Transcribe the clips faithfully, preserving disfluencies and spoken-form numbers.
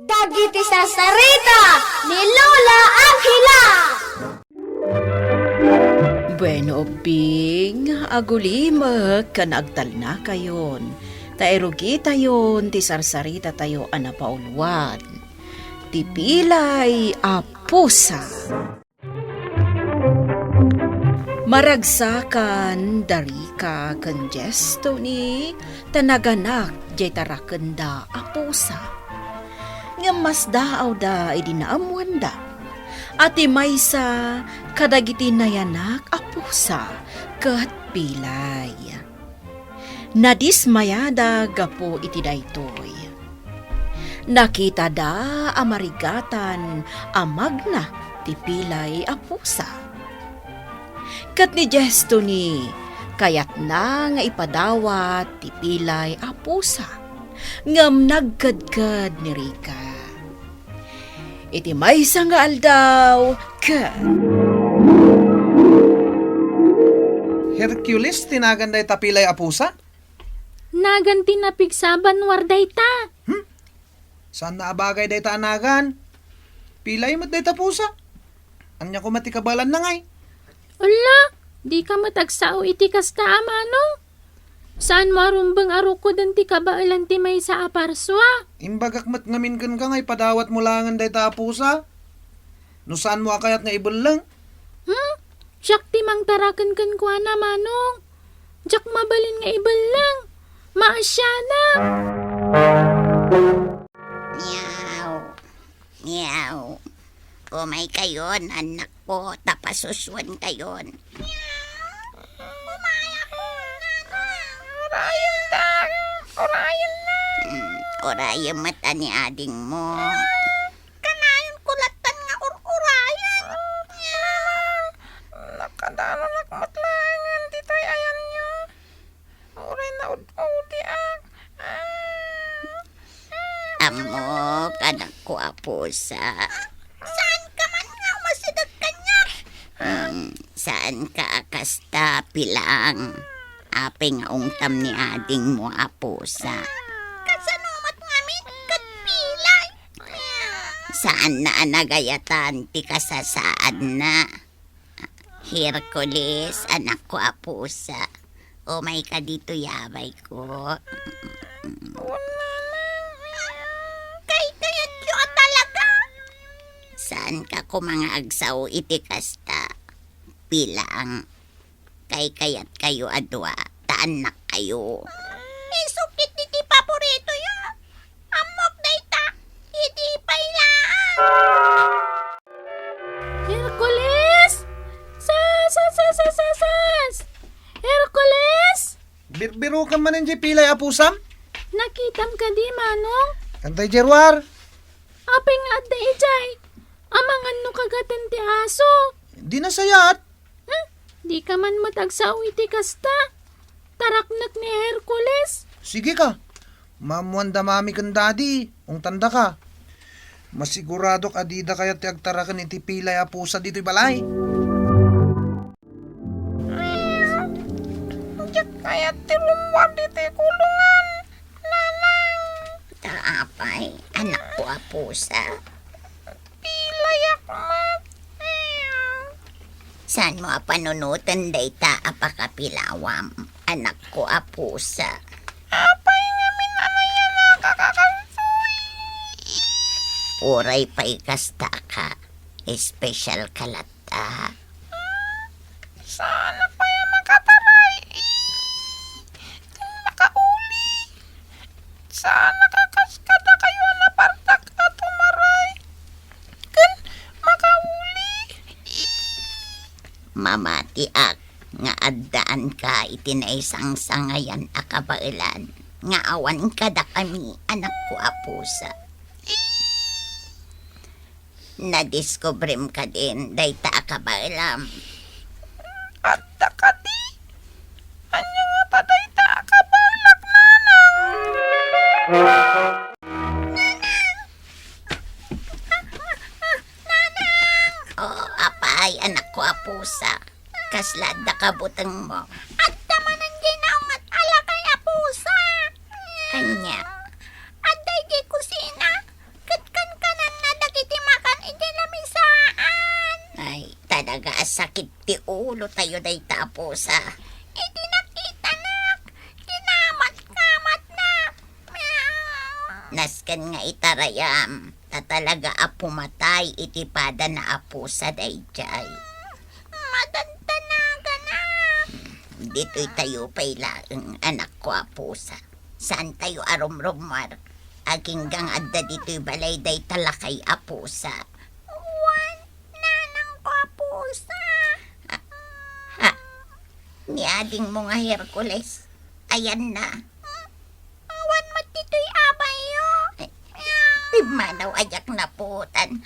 Dagiti sarsarita ni Lola Angela. Bueno, ubbing, agulimek ken agtalnakayon, ta irugitayon ti sarsaritatayo a napauluan, ti pilay a pusa. Maragsakan da Rica ken Jess Tony ta naganak diay tarakenda a pusa. Ngem masdaawda idi naammoanda a ti maysa kadagiti nayanak a pusa ket pilay. Nadismayada gapu iti daytoy. Nakitada a marigatan a magna ti pilay a pusa. Ket ni Jess Tony, kayatna nga ipadawat ti pilay a pusa, ngem nagkedked ni Rica. Iti maysa nga aldaw, ket Hercules ti nagan dayta pilay a pusa? Nagan ti napigsa a banua dayta. Hmm? Saan a bagay dayta a nagan? Pilay met dayta pusa. Ania koma ti kabaelanna ngay? Ala, dika met agsao iti kasta a manong. Saanmo a rumbeng a rukoden ti kabaelan ti maysa a parsua? Imbagak met ngamin kenka nga ipadawatmo laengen dayta a pusa. No saanmo a kayat nga ibelleng? Hmm? Siak ti mangtaraken kenkuana, manong. Diak mabalin nga ibelleng. Maasianak. Miau. Miau. Umaykayon, annakko, ta pasusuenkayon. Umayakon, nanang. Urayendak. Urayennak. Mm, urayem met a ni adingmo. Kanayonko lattan nga ur-urayen. Nanang, nakadanonak met laengen ditoy ayanyo. Uray naud-udiak. Ah. Ammok, anakko a pusa. Saanka man nga umasideg kaniak? Hmm, saanka a kasta, Pilang. Apay nga ungtam ni adingmo a pusa? Kasano met ngamin ket pilay? Saanna a nagayatan ti kasasaadna. Hercules, anakko a pusa. Umayka ditoy, abayko. Kaykayatyo a talaga. Saanka koma nga agsao iti kasta. Pilang. Kaykayatkayo a dua, ta annakkayo. Isu ketdi ti paboritoyo. Ammok dayta, idi pay laeng. Hercules! Sas, sas, sas, sas, sas, sas! Hercules! Birbirokam manen diay pilay a pusam? Nakitam kadi, manong? Kantay, Jeruar. Apay nga adda idiay? Amangan no kagaten ti aso. Di nasayat. Hmm? Dika man met agsao iti kasta. Taraknek ni Hercules. Sige ka. Maammoanda mami ken dadi. Ungtandaka. Masiguradok a dida kayat ti agtaraken iti pilay a pusa ditoy balay. Diak kayat ti rummuar ditoy kulongan, nanang. Ta apay, anakko a pusa? Pilayak met. Saanmo a panunoten dayta a pakapilawam, anakko a pusa? Apay ngamin a nayanak a kakansoy? Uray pay kasta ka, espesyal ka latta. Saanak pay a makataray. Ken makauli. Saanak a kas kadakayo a napartak a tumaray ken makauli. Mamatiak nga addaanka iti naisangsangayan a kabaelan nga awan kadakami, anakko a pusa. Nadiskubrem kadin dayta a kabaelam? Adda kadi? Ania ngata dayta a kabaelak, nanang? Nanang! Nanang! O, apay, anakko a pusa. Kasla adda kabutengmo? Adda manen diay naunget a lakay a pusa. Ania? Adda idiay kusina. Ket talaga a sakit ti ulotayo dayta a pusa. Iti nakitanak, kinamatkamatna. Meow. Nasken nga itarayam, ta talaga a pumatay iti padana a pusa daydiay. Madandanaganak. Ditoy tayo pay laeng, anakko a pusa. Saan tayo a rumrummuar? Aginggang adda ditoy balay dayta lakay a pusa. Wen, nanangko a pusa. Ah, ha? Ni adingmo nga Hercules? Ayanna. Awan met ditoy abayyo. Ay, pimmanaw a diak naputan.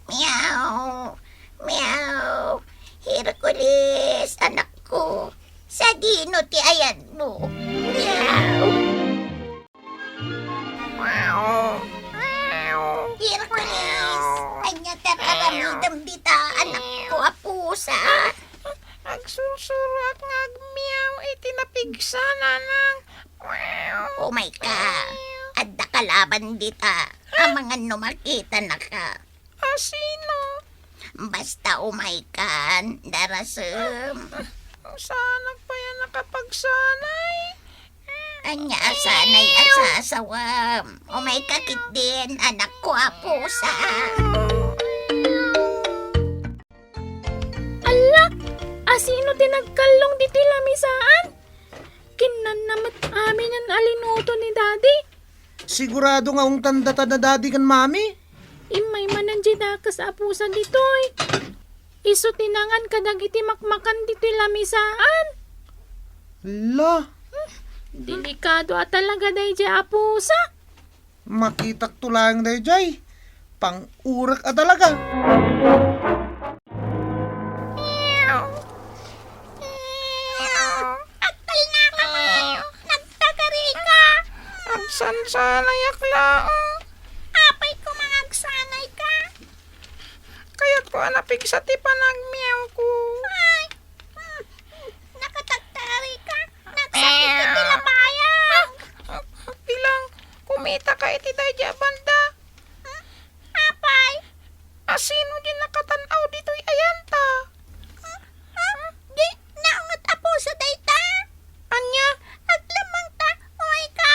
Meow! Meow! Hercules, anakko, sadino ti ayanmo? Meow! Hercules, ania ti ar-aramidem dita, anakko a pusa? Agsursuroak nga agmeow iti napigsa, nanang. Umayka, adda ka laban dita amangan no makitanaka. A sino? Basta umaykan, darasem. Saanak pay a nakapagsanay. Ania a sanay a sasawem? Umayka ketdin, anakko a pusa. Alla! A sino ti nagkallong ditoy lamisaan? Kinnanna met aminen a linuto ni Daddy. Sigurado nga ungtan data da Daddy ken Mami. Immay manen diay dakes a pusa ditoy. Isu ti nangan kadagiti makmakan ditoy lamisaan. La. Delikado a talaga daydiay a pusa. Makitakto laeng daydiay. Pang-urak a talaga. Agtalnaka met! Nagtagarika! Agsansanayak laeng. Apay koma nga agsanayka? Kayatko a napigsa ti panagmeow ko. Ay, hmm, nakatagtagarika. Nagsakit iti labayag. Bilang, kumitaka iti daydiay a banda. Hmm? Apay? A sino diay nakatan-aw ditoy ayanta? Ah, ah, di, naunget a pusa dayta. Ania? Aglemmengta, umayka.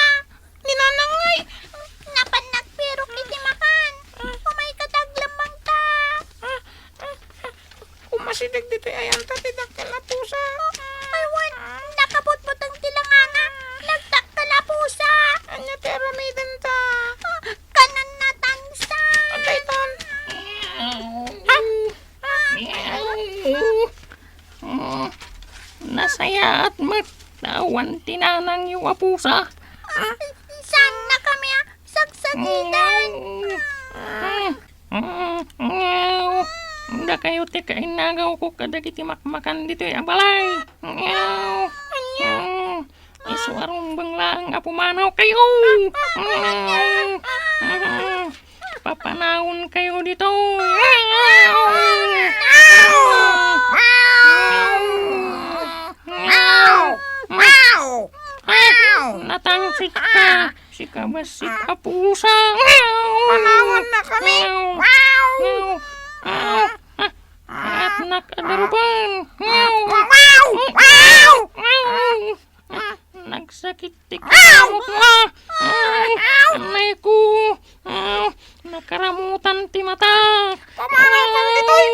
Ni Nanang ngay. Napan nagpirok iti makan. Umayka ta aglemmengta. Ah, ah, ah. Umasideg ditoy ayanta ti dakkel a pusa. Ay, wen, nakabutbuteng ti langana. Nagdakkel a pusa. Ania ti aramidenta? Kanan natansa. Daytan. Ha? Nasayaat met awan ti nanangyo a pusa. Saannakami a sagsagitan. Dakayo ti kainnagawko kadagiti makmakan ditoy a balay. Isu a rumbeng laeng a pumanawkayo. Papanaonkayo ditoy. Natangsit ka. Sika bassit a pusa. Panawanna kami. Wow! Wow! Ah, ah, ah, anak a darupan. Wow! Wow! Wow! Nagsakit ti kamot na. Wow! Anay ko. Nakaramutan ti mata. Pamanaw kami ditoy.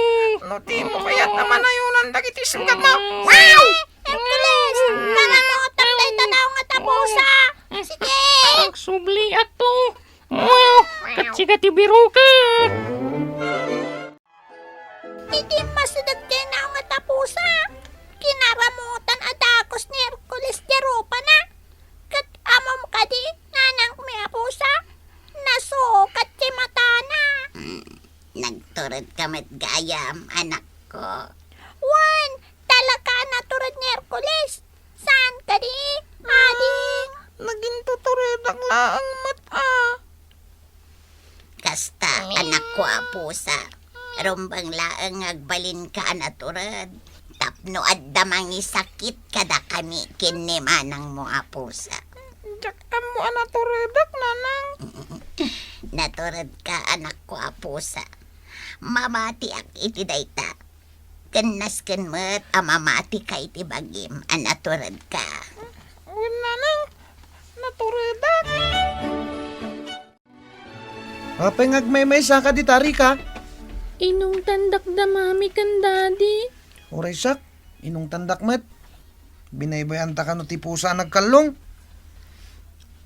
No dimo kayat a manayonan dagiti sugat mo. Wow! Hercules, karamutan dayta naunget a pusa. Sige. Agsubliak to. Wow! Ket sika ti birokak. Idi immasideg diay naunget a pusa, kinaramutan a dakes ni Hercules ti rupana. Ket ammom kadi, nanangmi a pusa, nasukat ti matana. Hmm, nagturedka met gayam, anakko. Wen, talaga a natured ni Hercules. Saan kadi, Adi? Nagintuturedak laeng met a. Kasta, anakko a pusa. Rumbeng laeng nga agbalinka a natured. Tapno adda mangisakit kadakami ken ni manangmo a pusa. Diak ammo a naturedak, nanang. Naturedka, anakko a pusa. Mamatiak iti dayta. ken nasken met a mamatika iti bagim a naturedka. Wen, nanang, naturedak. Apay nga agmaymaysa ka dita, Rica? Inungtandak da mami ken daddy. Uray siak, inungtandak met. Binaybay-anta kano ti pusa a nagkallong?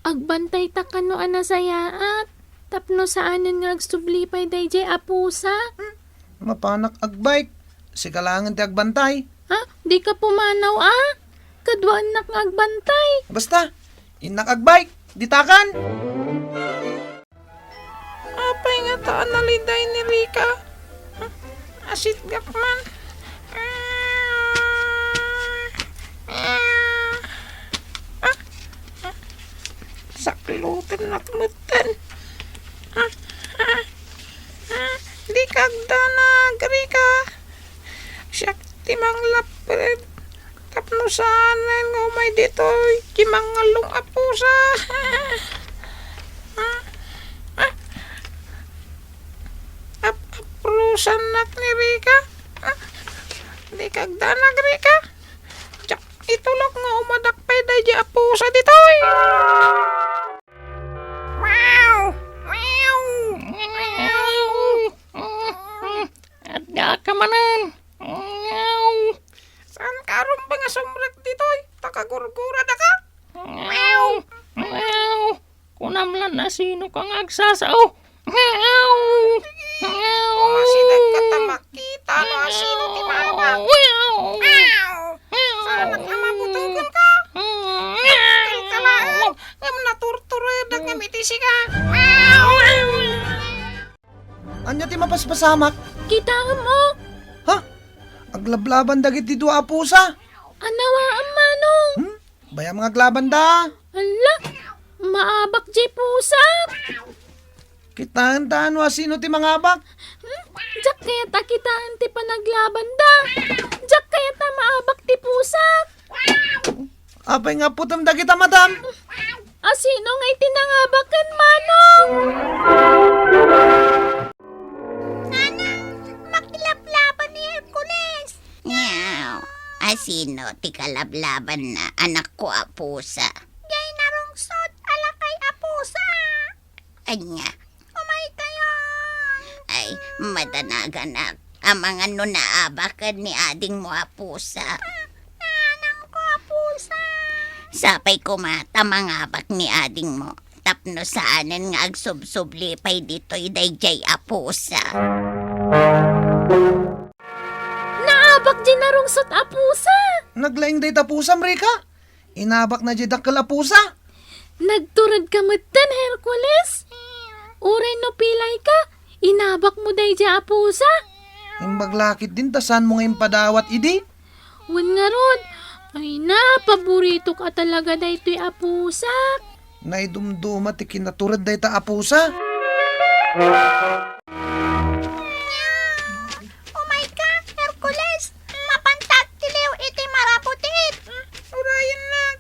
Agbantayta kano a nasayaat, tapno saanen nga agsubli pay daydiay a pusa. Hmm, mapanak agbike. Sika laengen ti agbantay. Ha? Dika pumanaw a? Kaduaennak nga agbantay. Basta, innak agbike, ditakan. Apay ngata a naliday ni Rica? Asitgak man. Saklutennak metten. Dika agdanag, Rica. Siak ti manglapped. Tapno saanen nga umay ditoy ti mangallong a pusa. Ap-aprusannak ni Rica. Dika agdanag, Rica. Diak itulok nga umadak pay daydiay a pusa ditoy. Wow! Wow! Wow! Adda ka manen. Meow. Saan ka rumbeng a sumrek ditoy? Ta kagurgurada ka? Meow. Meow. Kunam lan a sino ka nga agsasao. Meow. Meow. Umasideg ka ta makita no a sino ti mama. Meow. Meow. Saanak a mabutugan ka? Meow. Kalaeng, ngem naturturedak ngem iti sika. Meow. Ania ti mapaspasamak? Kitaem, o. Ha? Aglablaban dagiti dua a pusa? Anawaem, manong. Hmm? Bayam nga aglabanda. Alla, maabak diay pusa. Kitaenta no a sino ti mangabak? Hmm? Diak kayat a kitaen ti panaglabanda. Diak kayat a maabak ti pusa. Apay nga putem dagita, madam? A sino nga iti nangabaken, manong? Nanang, makilaplaban ni Hercules. Nyaw, a sino ti kalablabanna, anakko a pusa? Diay narungsot a lakay a pusa. Ania? Umaykayon. Ay, madanaganak. Amangan no naabaken ni adingmo a pusa. Nanangko a pusa. Sapay koma ta mangabak ni adingmo tapno saanen nga agsubsubli pay ditoy daydiay a pusa. Naabak diay narungsot a pusa. Naglaing dayta pusam, Rica. Inabakna diay dakkel a pusa. Nagturedka metten, Hercules? Uray no pilayka, inabakmo daydiay a pusa? Imbag la ketdin ta saanmo nga impadawat idi? Wen ngarud, ay na, paboritok a talaga daytoy a pusak. Naidumduma ti kinatured dayta a pusa. Umayka, Hercules! Mapanta agtiliw iti marabutit! Urayennak!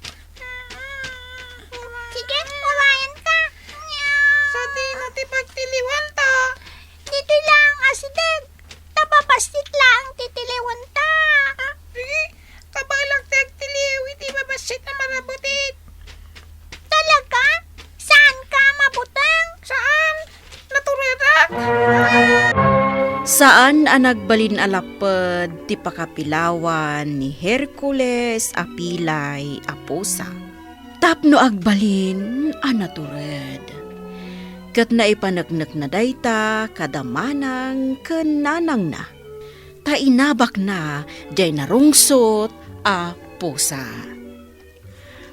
Sige, urayenka! Sadino ti pagtiliwanta? Ditoy laeng a sideg, ta babassit laeng ti tiliwanta. Kabaelak ti agtiliw iti babassit a marabutit. Talaga? Saanka a mabuteng? Saan. Naturedak. Saan a nagbalin a lapped ti pakapilawan ni Hercules a pilay a pusa. Tapno agbalin a natured. Ket naipaneknekna dayta kada manang ken nanangna. Ta inabakna diay narungsot a pusa.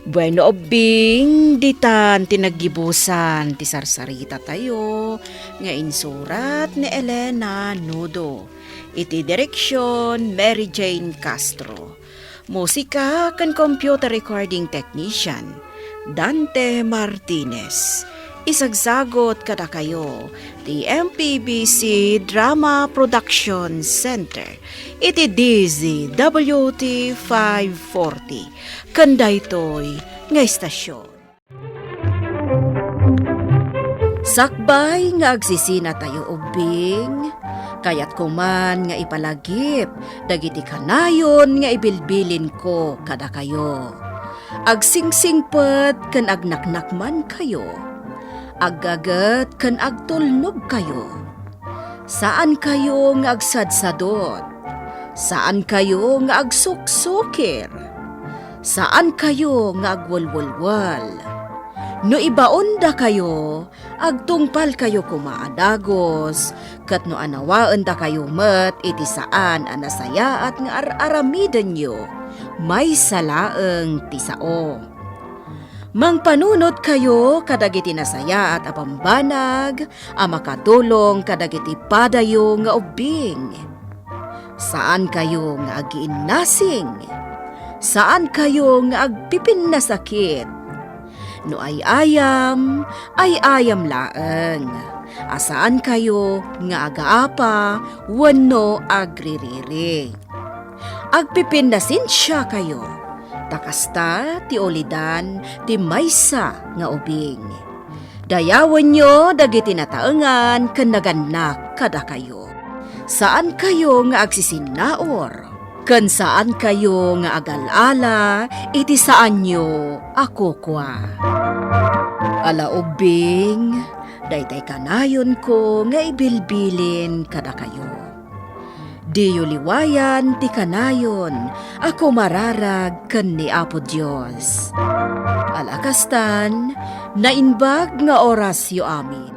Bueno, ubbing, ditan ti naggibusan ti sarsarita tayo nga insurat ni Elena Nudo. Iti direksyon, Mary Jane Castro. Musika ken computer recording technician, Dante Martinez. Isagsagot kadakayo ti M P B C Drama Production Center iti D Z W T five forty ken daytoy nga istasyon. Sakbay nga agsisina tayo ubbing, Kayatko man nga ipalagip dagiti kanayon nga ibilbilinko kadakayo. Agsingsingpet ken agnaknakmankayo. Aggaget ken agtulnogkayo. Saankayo nga agsadsadot. Saankayo nga agsuksukir. Saankayo nga agwelwelwel. No ibaondakayo, agtungpalkayo koma a dagus, ket no anawaendakayo met iti saan a nasayaat nga ar-aramidenyo, maysa laeng ti sao. Mangpanunotkayo kadagiti nasayaat a bambanag a makatulong kadagiti padayo nga ubbing. Saankayo nga agiinnasing. Saankayo nga agpipinnasakit. No ay-ayam, ay-ayam laeng. A saankayo nga agaapa wenno agririri. Agpipinnasensiakayo, ta kasta ti ulidan ti maysa nga ubing. Dayawenyo dagiti nataengan ken nagannak kadakayo. Saankayo nga agsisinnaur, ken saankayo nga agal-ala iti saanyo a kukua. Ala ubbing, daytay kanayonko nga ibilbilin kadakayo. Diyo liwayan ti kanayon a kumararag ken ni Apo Dios. Ala kastan, naimbag nga orasyo amin.